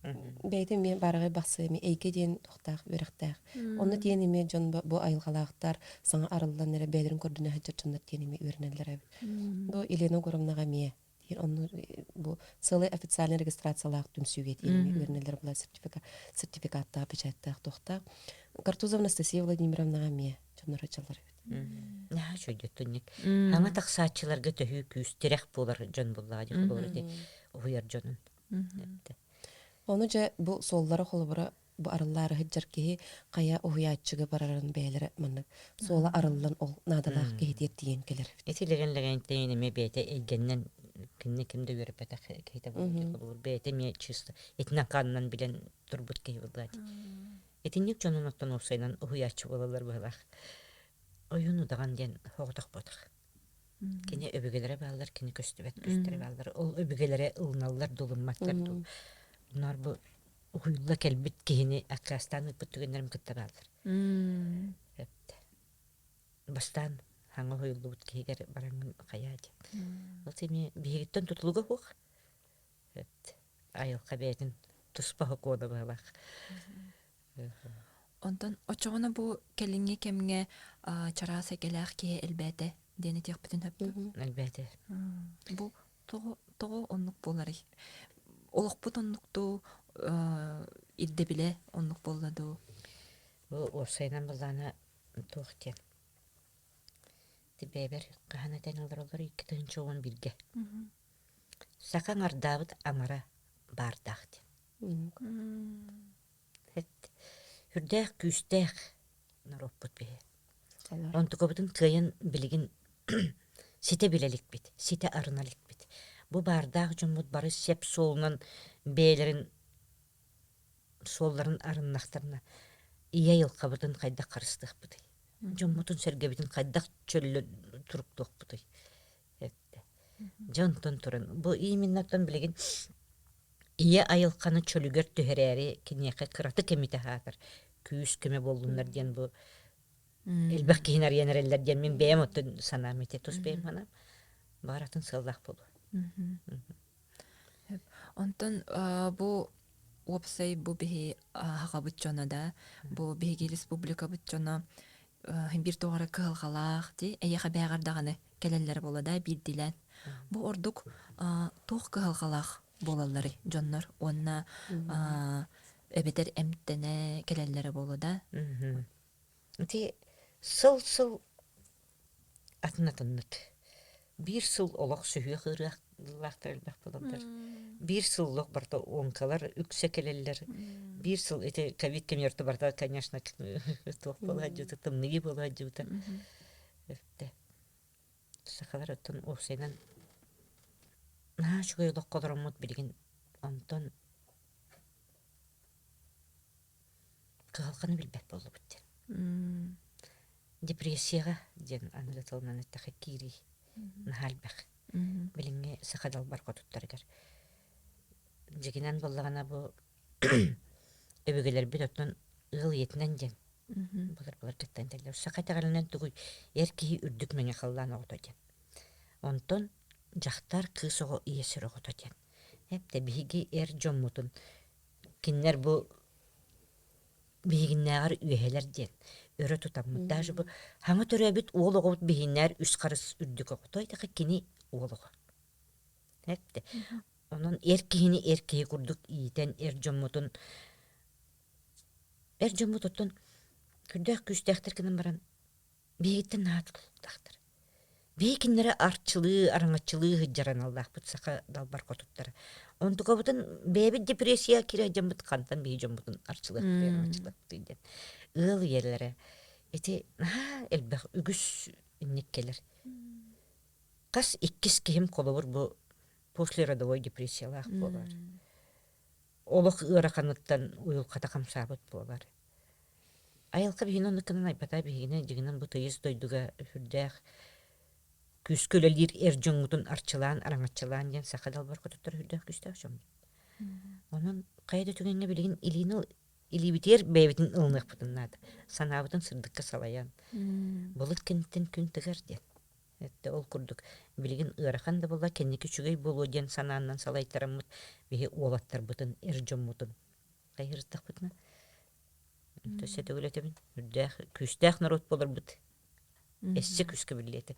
B: бэйэтэ эмиэ баараҕай бахсы эмиэ эйгэ диэн туохтаах үөрэхтээх. Онно тиэн эмиэ дьон бу айылҕалаахтар саҥа арыллан эрэ бэйэлэрин көрдүнэ сылдьар дьоннор тиэн эмиэ үөрэнэллэр эбит. Бу Елена Егоровнаҕа эмиэ онно бу целый официальный регистрациялаах түмсүүгэ тиийэн үөрэнэллэр була сертификаттаах, печаттаах, туохтаах. Картузова Анастасия Владимировнаҕа эмиэ дьоннор ачаллар эбит.
C: Наһаа үчүгэй Хаҥа тахсааччыларга төһүү күүс тирэх буолар дьон буоллаҕа дии холобур ити уһуйар дьонун.
B: Ону дьэ бу суоллара холобура бу арыллаары сылдьар киһи хайа уһуйааччыга барарын бэйэлэрэ маннык суола арыллан ол наадалаах киһитигэр тиийэн кэлэр эбит.
C: Ити лэгэн-лэгэнтэйин эмиэ бэйэтэ эйгэннэн кинини ким да үөрэппэтэх киһитэ буолуо бэйэтэ эмиэ чисто итинэн хаанынан билэн турбут киһи буолла Итинник дьонун оттон уопсайынан уһуйааччы буолаллар быһылаах. Ойуун удаҕан диэн соҕотох буотах. Кини өбүгэлэрэ бааллар, кини көстүбэт күүстэрэ бааллар. Ол өбүгэлэрэ ылыналлар, дулумматтар дуу. Наар бу уһуйулла кэлбит киһини аккаастаан ыыппыт түгэннэрим кытта бааллар. Бастаан хаҥа уһуйуллубут киһигэр бараҥҥын хайаа диэн. Ол эмиэ биһигиттэн тутулуга суох. Айылҕа бэйэтин туспа сокуона быһалаах.
A: Онтон оччоҕуна бу кэлиҥҥи кэмҥэ чараас эйгэлээх киһи элбээтэ диэн этиэхпитин сөп дуо?
C: Элбээтэ.
A: Бу тоҕо тоҕо оннук буоларый? Олохпут оннук дуу, ирдэбилэ оннук буолла дуу?
C: Бу уопсайынан былаана туох диэн Тибээбэр хаһан этэн олороллор 2011-гэ. Саха аҥардаабыт аҥара баардаах диэн. Сүрдээх күүстээх норуоппут биһи. Онтукабытын кыайан билигин ситэ билэ иликпит, ситэ арына иликпит. Бу баардаах дьоммут бары сеп суолунан бэйэлэрин суолларын арыннахтарына ийэ айылҕабытын хайдах харыстыахпытый? Дьоммутун-сэргэбитин хайдах чөллө туруктуохпутуй? Эттэ. Дьэ онтон туран бу именно оттон билигин ийэ айылҕаны чөлүгэр түһэрээри киниэхэ кыратык эмитэ аһаатар күүс-көмө буоллуннар диэн бу элбэх киһини арыйан эрэллэр диэн мин бэйэм оттон санаам ити тус бэйэм санаам баар атын сыаллаах буолуо.
A: Онтон бу уопсай бу биһи аҕабыт дьоно да, бу биһиги республикабыт дьоно биир тоҕо эрэ кыһалҕалаах дии эйиэхэ бээҕэр даҕаны кэлэллэрэ буолла да биирдиилээн. Бу ордук туох кыһалҕалаах буолалларый дьоннор уонна эбэтэр эмтэнэ кэлэллэрэ буолуо да?
C: Ити сыл-сыл атын-атыннык. Биир сыл олох сүһүөх ыарыылаахтар элбэх буолаллар. Биир сыл олох барыта уоҥкалар үксэ кэлэллэр. Биир сыл ити ковид кэмигэр барыта, конечно, туох буола сылдьыбыта, тымныы буола сылдьыбыта. Өттө. Сахалар оттон уопсайынан наһаа үчүгэй олоххо олороммут билигин онтон кыһалҕаны билбэт буоллубут диэн. Депрессияҕа диэн аныгы тылынан эттэххэ киирии наһаа элбэх. Билиҥҥи саха далбар хотуттарыгар. Дьигинэн буоллаҕына бу өбүгэлэрбит оттон ыал ийэтинэн диэн былыр-былыргыттан этэллэр. Саха итэҕэлинэн тугуй эр киһи үрдүк мэҥэ халлаан оҕото диэн. Онтон дьахтар кыыс оҕо ийэ сир оҕото диэн. Эптэ биһиги эр дьоммутун кинилэр бу биһигиннээҕэр үөһэлэр диэн өрө тутаммыт. Даже бу хаҥа төрөөбүт уол оҕобут биһиннээр үс харыс үрдүк оҕото итэхэ кини уол оҕо. Эптэ. Онон эр киһини эр киһи курдук иитэн эр дьоммутун эр дьоммут оттон күрдээх күүстээхтэр гынан баран Биһигиттэн наһаа тутулуктаахтар. Биһи кинилэри арчылыы, араҥаччылыы сылдьар аналлаахпыт саха далбар хотуттара. Онтукабытын бэйэбит депрессия киирэ дьоммут хантан биһи дьоммутун арчылыахпытый, араҥаччылыахпытый диэн. Ыал ийэлэрэ ити наһаа элбэх үгүс инник кэлэр. Хас иккис киһим холобур бу послеродовой депрессиялаах буолар. Олох ыараханыттан уйулҕата хамсаабыт буолар. Айылҕа биһигини оннук гынан айбата, биһигини дьиҥинэн бу тыйыс дойдуга сүрдээх күүскэ үлэлиир эр дьоҥҥутун арчылаан, араҥаччылаан диэн саха далбар хотуттар сүрдээх күүстээх дьоммут. Онон хайа да түгэҥҥэ билигин илиини илиибитигэр бэйэбитин ылыныахпытын наада. Санаабытын сырдыкка салайан, былыт кэнниттэн күн тыгар диэн. Этэ ол курдук билигин ыарахан да буолла кэнники үчүгэй буолуо диэн санааннан салайтараммыт биһи уолаттарбытын, эр дьоммутун хайыһырыттахпытына Өссө төгүл этэбин, үрдээх, күүстээх норуот буоларбыт эссе күүскэ биллиэ этэ.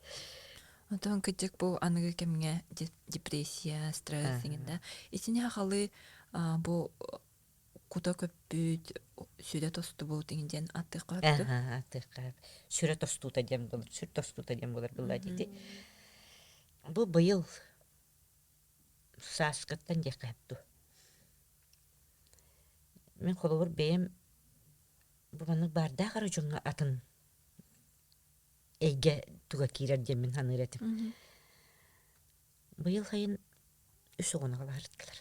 A: Онтон кырдьык бу аныгы кэмҥэ депрессия, стресс иҥин да итини хахалы бу кута көппүт, сүрэ тостубут иҥин диэн аттыахха сөп
C: Аттыахха сүрэ тостуута диэн буолар, сүр тостуута диэн буолар буолла дии. Бу быйыл сааскыттан диэххэ сөп дуу. Мин холобур бэйэм бу маннык баардаах эрэ дьоҥҥо атын эйгэ туга киирэр диэн мин саныыр этим. Быйыл сайын үс оҕону аҕалаһырыттылар.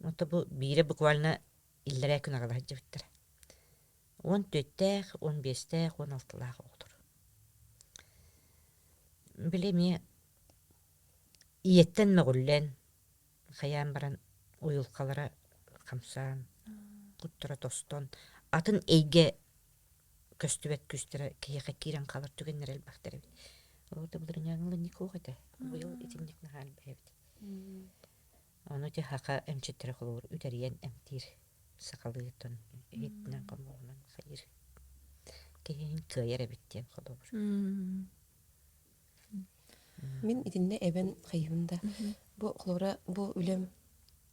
C: Ото бу биирэ буквально иллэрээ күн аҕала сылдьыбыттара. 14-тээх, 15-тээх, 16-лаах оҕолор. Били эмиэ ийэттэн мөҕүллэн, хайаан баран уйулҕалара хамсаан, куттара тостон, атын эйгэ көстүбэт күүстэрэ киһиэхэ киирэн хаалар түгэннэрэ элбэхтэр эбит. Ол да былырыҥҥа ылынньык суох этэ. Быйыл итинник наһаа элбэх эбит. Ону ити саха эмчиттэрэ холобур үтэрийэн эмтиир сахалыытын иһитинэн хомуоҕунан хайыыр киһиһин кыайар эбит диэн холобур.
B: Мин итиннэ эбэн хайыһым да бу холобура бу үлэм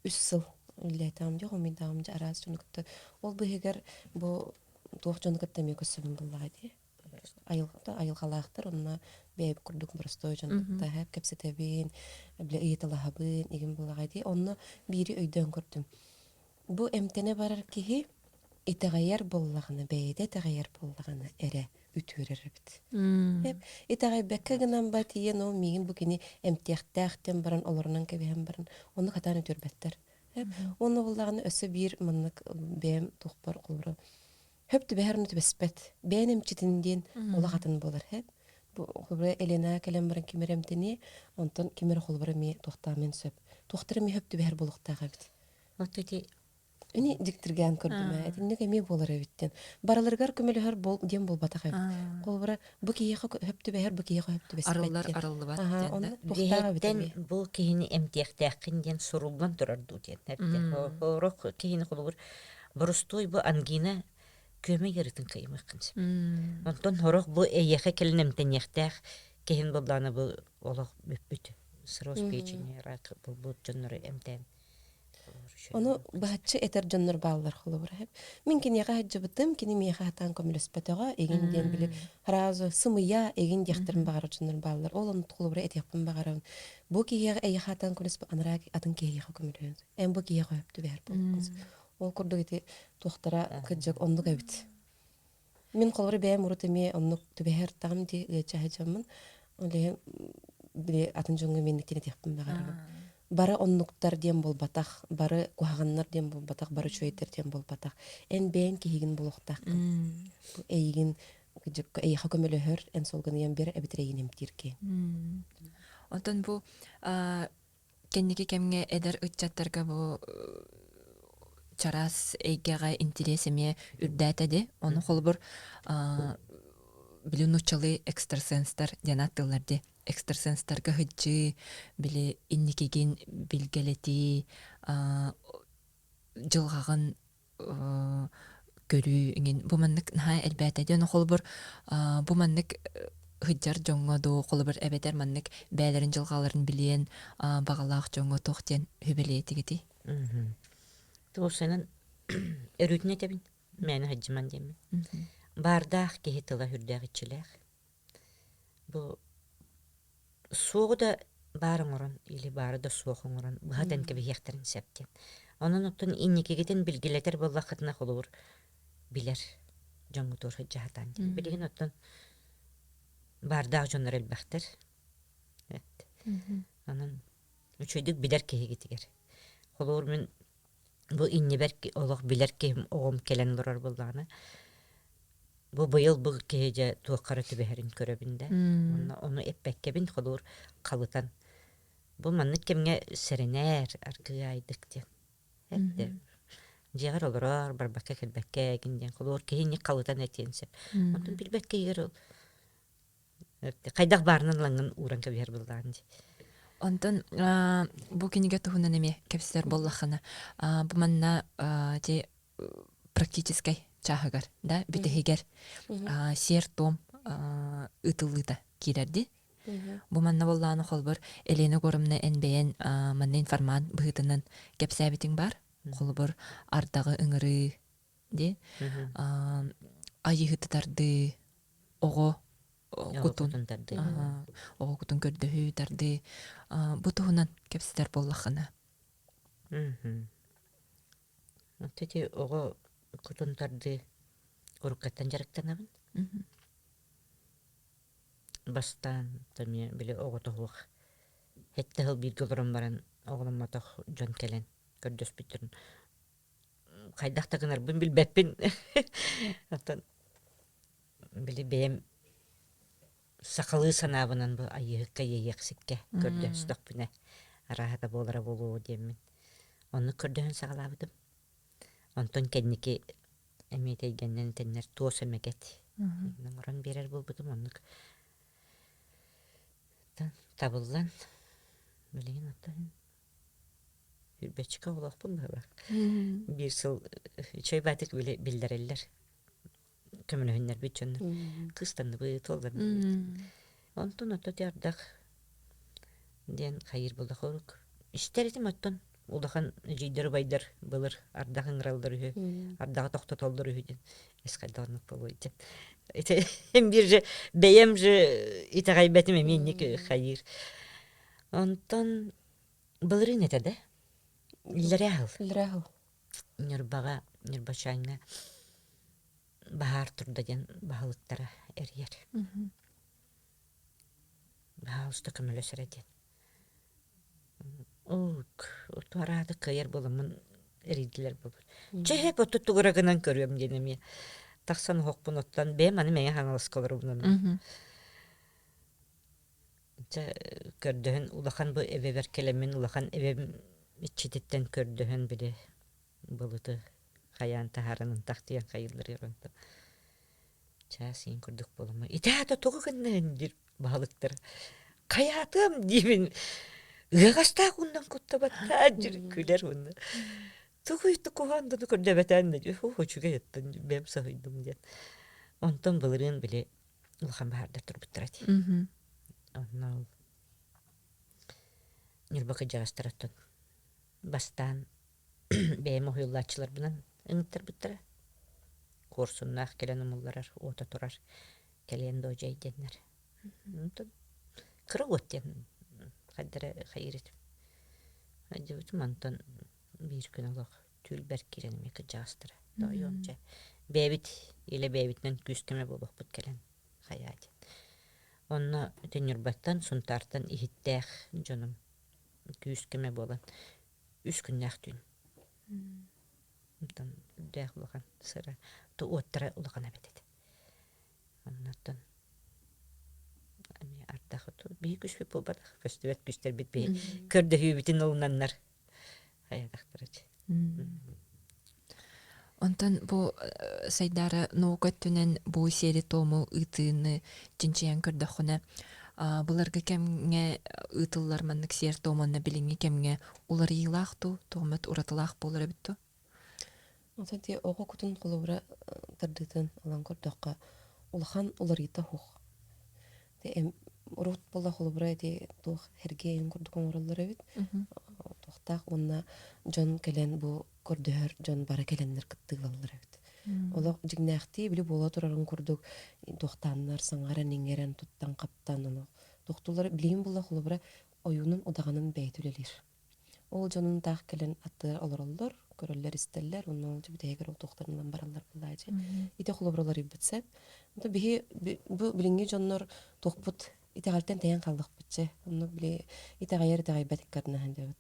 B: үс сыл үлэлээтэҕим дьэ хомуйдаҕым дьэ араас дьону кытта ол быыһыгар бу туох дьону кытта эмиэ көрсөбүн буоллаҕа дии айылҕалаахтар онно бэйэбит курдук боростуой дьон кытта кэпсэтэбин бile ыйыталаһабын игин буоллаҕа дии онно биири өйдөөн көрдүм бу эмтэнэ барар киһи. Итэҕэйэр буоллаҕына, бэйэтэ итэҕэйэр буоллаҕына эрэ үтүөрэр эбит. Итэҕэйбэккэ гынан ба тиийэн ол миигин бу кини эмтиэхтээх диэн баран олорунан кэбиһэн баран ону хатаан үтүөрбэттэр. Уонна буоллаҕына өссө биир маннык бэйэм туохпар холобура хөп түбэһэр ону түбэспэт. Бэйэн эмчитин диэн олох атын буолар. Бу холобура Елена кэлэн баран ким эрэ эмтэниэ, онтон ким эрэ холобура эмиэ туохтаамын сөп. Туохтара эмиэ хөп түбэһэр буолуохтаах эбит.
C: Вот эти
B: Ини дьиктиргээн көрдүм ээ. Итинник эмиэ буолар эбит диэн. Барыларыгар көмөлөһөр бол диэн буолбатах эбит. Холобура, бу киһиэхэ хөп түбэһэр, бу киһиэхэ хөп түбэспэт
A: Арыллар
B: диэн.
A: арыллыбат
B: Аһаа,
A: диэн да.
B: оннук туохтаах эбит
C: Биһиэттэн
B: эмиэ.
C: бу киһини эмтиэхтээххин диэн суруллан турар дуу диэн эбитэ. Сорох киһини холобур боростуой бу ангина күөмэй ыарыытын кыайымыаххын сөп. Онтон сорох бу эйиэхэ кэлин эмтэниэхтээх киһин буоллаҕына бу олох бүппүт. Cirrhoз печени, рак булбут дьоннору эмтээн
B: Ону быһаччы этэр дьоннор бааллар холобура. Мин киниэхэ сылдьыбытым, кини миэхэ сатаан көмөлөспөтөҕө, игин диэн били сразу сымыйа игин диэхтэрин баҕарар дьоннор бааллар. Ол ону холобура этиэхпин баҕарабын. Бу киһиэхэ эйиэхэ сатаан көмөлөспө анараа атын киһиэхэ көмөлөһөн. Эн бу киһиэхэ сөп түбэһэр буолуоххун. Ол курдук ити туохтара кырдьык оннук эбит. Мин холобура бэйэм урут эмиэ оннук түбэһэр таҕым дии ыачаһа дьоммун. Ол иһин били атын дьоҥҥо миинниктин этиэхпин баҕарабын. Бары оннуктар диэн буолбатах, бары куһаҕаннар диэн буолбатах, бары үчүгэйдэр диэн буолбатах. Эн бэйэҥ киһигин булуохтааххын. Бу эйигин эйиэхэ көмөлөһөр, эн суолгун ыйан биэрэр эбэтэр эйигин эмтиир киһи.
A: Онтон бу Кэнники кэмҥэ эдэр ыччаттарга бу чараас эйгэҕэ интириэс эмиэ үрдээтэ дии. Ону холобур били нууччалыы экстрасенстар диэн ааттыыллар дии. Экстрасенстарга сылдьыы, били инникигин билгэлэтии, дьылҕаҕын көрүү иҥин бу маннык наһаа элбээтэ диэн холобур бу маннык сылдьар дьоҥҥо дуу холобур эбэтэр маннык бэйэлэрин дьылҕаларын билиэн баҕалаах дьоҥҥо туох диэн сүбэлиэтигитий
C: Туосанан өрүүтүн этэбин мээнэ сылдьыман диэммин баардаах киһи тыла сүрдээх иччилээх Бу суоҕу да баар оҥорон или баары да суох оҥорон быһа этэн кэбиһиэхтэрин сөп диэн. Онон оттон инникигитин билгилэтэр буоллаххытына холобур билэр дьоҥҥутугар сылдьа сатаан диэн. Билигин оттон баардаах дьоннор элбэхтэр. Онон үчүгэйдик билэр киһигитигэр. Холобур мин Бу иннибэр олох билэр киһим оҕом кэлэн олорор буоллаҕына, бу быйыл бу киһи дьэ туохха эрэ түбэһэрин көрөбүн да. Уонна ону эппэккэбин холуур халытан бу маннык кэмҥэ сэрэнээр аргыайдык диэн. Эттэ. Дьиэҕэр олороор, барбакка кэлбэккэ эгин диэн холуур киһини халытан этиэн сөп. Онтон билбэт киһигэр ол Хайдах баарынан ылаҥҥын ууран кэбиһэр буоллаҕын дии.
A: Онтон бу кинигэ туһунан эмиэ кэпсэтэр буоллаххына, бу манна ти практическай чааһыгар, да, бүтэһигэр сиэр-туом ыытыллыыта киирэрди. Бу манна буоллаҕына холбор Елена Егоровна эн бэйэн манна информант быһыытынан кэпсээбитиҥ баар. Холобур ардаҕы ыҥырыы ди айыһыты тардыы оҕо кутун оҕо кутун көрдөһүү тардыы бу туһунан кэпсэтэр буоллаххына
C: Ити оҕо кутун тардыы уруккаттан дьарыктанабын. Бастаан эмиэ били оҕото суох сэттэ сыл бииргэ олорон баран оҕоломмотох дьон кэлэн көрдөспүттэрин хайдах да гынарбын билбэппин. Оттон били бэйэм сахалыы санаабынан бу айыыһыкка иэйиэхсиккэ көрдөстөхпүнэ арааһата буолара буолуо диэммин оннук көрдөһөн саҕалаабытым. Онтон кэнники эмиэ тэйгэннэн этэннэр туос эмэгэт оҥорон биэрэр буолбутум оннук табыллан билигин оттон Сүүрбэччикэ оҕолоохпун быһыылаах. Биир сыл үчүгэй баатык биллэрэллэр. Көмөлөһүннэрбит дьоннор. Кыыстанныбыт, уолланныбыт. Онтон ото ардах диэн хайыыр буоллах орук. Истэр этим оттон улахан эдьиийдэр убайдар былыр ардах ыҥыраллар үһү, ардаҕы тохтотоллор үһү диэн эс хайдах оннук буолуой диэн. Ити биир же бэйэм же итэҕэйбэтим эмиэ инник хайыыр. Онтон Былырыын этэ да? Иллэрээ сыл.
B: Иллэрээ сыл.
C: Ньурбаҕа, Ньурбачааҥҥа. баһаар турда диэн баһылыктара эрийэр. Баһаалыста көмөлөс эрэ диэн. Туорааты кыайар буоламмын эрийдилэр буолбут. Чэ һэп оту тугура гынан көрүөм диэн эмиэ тахсан оһохпун оттон бэйэм аны Мэҥэ Хаҥаласка олоробун Чэ көрдөһөн улахан бу эбэбэр кэлэммин улахан эбэм иччититтэн көрдөһөн били былыты хайаан таһааран ынтахтыйан хайыылларыгар онтон чаас иин курдук буолама ити аата тугу гыннаһын диир баһылыктар хайаатыам диибин ыаҕастаах ууннан куттабаттаа диир күлэр уонна тугуй куһаан дуу көрдөбөтөөн да үчүгэй оттон бэйэм соһуйдум диэн онтон былырыын били улахан баһаардар турбуттара дии онно ол Ньурба кырдьаҕастарыттан бастаан бэйэм уһуйуллааччыларбынан ыҥыттарбыттара. Куорсуннаах кэлэн умулларар, уота турар, кэлиэн дожай диэннэр. Онтон кыра уот диэн хайдара хайыыр этим. Дьыбытым онтон биир күн олох түүлбэр киирэн эмиэ кырдьаҕастара. Тоойуом дьэ бэйэбит илэ бэйэбитинэн күүс-көмө буолуохпут кэлэн хайаа диэн. Онно ити Ньурбаттан, Сунтаартан иһиттээх дьонум күүс-көмө буолан үс күннээх түүн. Онтон үрдээх улахан сыра уоттара улахан эбит этэ. Оннуттан эмиэ ардах биһи күспүт буолбатах көстүбэт күстэрбит биһи көрдөһүүбүтүн ылынаннар хайатахтара
A: Онтон бу Сайдаара наука өттүнэн бу сиэри-туому ыытыыны чинчийэн көрдөххүнэ, былыргы кэмҥэ ыытыллар маннык сиэр-туом уонна билиҥҥи кэмҥэ уларыйыылаах дуу, туомат уратылаах буолар эбит дуу?
B: Онтон ти оҕо кутун холобура тардыытын ылан көрдөххө, улахан уларыйыыта суох. Урут буолла холобура ити туох эргэ курдук оҥороллор эбит. Туохтаах уонна дьон кэлэн бу көрдөһөр дьон бары кэлэннэр кыттыылаллар эбит. Олох дьиҥнээхтии били буола турарын курдук туохтааннар саҥаран-иҥэрэн туттан-хаптан олох тохтуулар билигин буолла холобура ойуунун удаҕанын бэйэтэ үлэлиир. Ол дьонун таах кэлэн аттыгар олороллор, көрөллөр-истэллэр, уонна ол бүтэһигэр ол туохтарынан бараллар буоллаачы. Ити холобура уларыйбыт сөп. Биһи бу билиҥҥи дьоннор туохпут итэҕэлтэн тэйэн хааллахпыт чэ. Онно били итэҕэйэр итэҕэйбэт иккардынаһан диэбит.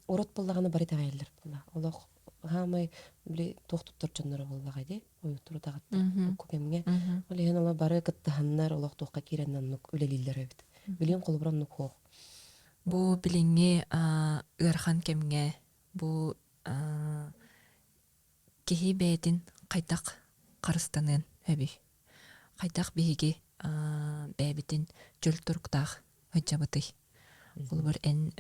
B: Урут буоллаҕына бары итэҕэйэллэр буолла. Олох хаамай били туох туттар дьонноро буоллаҕа дии. Ойуттар утаҕыттар урукку кэмҥэ. Ол иһин олор бары кыттыһаннар олох туохха киирэн оннук үлэлииллэр эбит. Билигин холобура оннук суох.
A: Бу билиҥҥи ыарахан кэмҥэ бу киһи бэйэтин хайдах харыстаныан сөбүй? Хайдах биһиги бэйэбитин чөл туруктаах сылдьабытый? Холобур, эн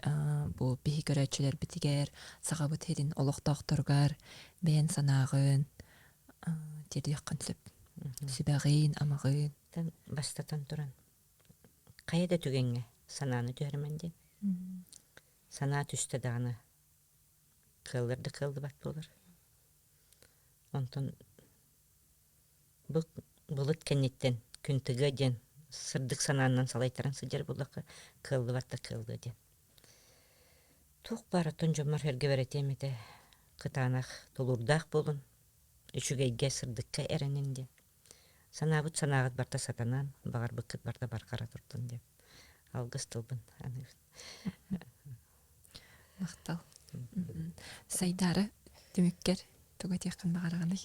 A: бу биһи көрөөччүлэрбитигэр, Сахабыт сирин олохтоохторугар бэйэн санааҕын тиэрдиэххин сөп. Сүбэҕин, амаҕын.
C: Бастатан туран, хайа да түгэҥҥэ санааны түһэрмэн диэн. Санаа түстэ даҕаны кыаллар да кыаллыбат буолар. Онтон бу былыт кэнниттэн күн тыгыа диэн сырдык санаанан салайтаран сылдьар буоллахха кыаллыбат да кыаллыа диэн. Туох баар оттон дьоммор сэргэбэр этиэм этэ кытаанах тулуурдаах буолун, үчүгэйгэ, сырдыкка эрэнин диэн. Санаабыт санааҕыт барыта сатанан, баҕарбыккыт барыта барҕара турдун диэн алгыс тылбын аныыбын.
A: Махтал. Сайдаара түмүккэр тугу этиэххин баҕараҕыный?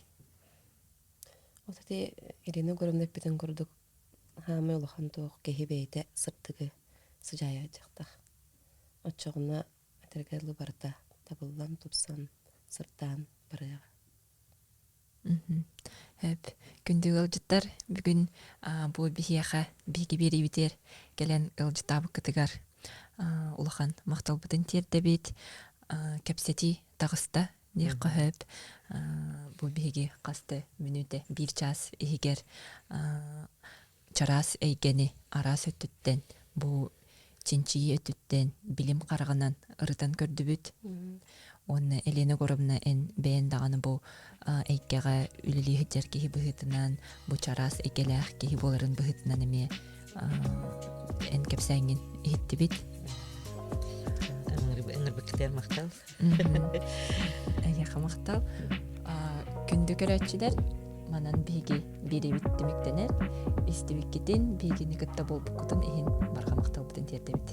B: Ол ити Ирина Егоровна эппитин курдук хаамай улахан туох киһи бэйэтэ сырдыгы сыдьаайа дьахтах. Оччоҕуна этэргэ дылы барыта табыллан, тупсан, сырдаан барыаҕа.
A: Эп, күндү ыалдьыттар, бүгүн бу биһиэхэ биһиги биэриибитигэр кэлэн ыалдьыттаабыккытыгар улахан махталбытын тиэрдэбит. Кэпсэтии таҕыста диэххэ сөп. Бу биһиги хас да мүнүүтэ биир чаас иһигэр чараас эйгэни араас өттүттэн бу чинчийии өттүттэн билим хараҕынан ырытан көрдүбүт. Уонна Елена Егоровна эн бэйэн даҕаны бу эйгэҕэ үлэлии сылдьар киһи быһыытынан, бу чараас эйгэлээх киһи буоларын быһыытынан эмиэ эн кэпсээҥҥин иһиттибит.
C: Ыҥырбыккытыгар махтал.
A: Эйиэхэ махтал. Күндү көрөөччүлэр, Манан биһиги биэриибит түмүктэнэр. Истибиккитин, биһигини кытта буолбуккутун иһин барҕа махталбытын тиэрдэбит.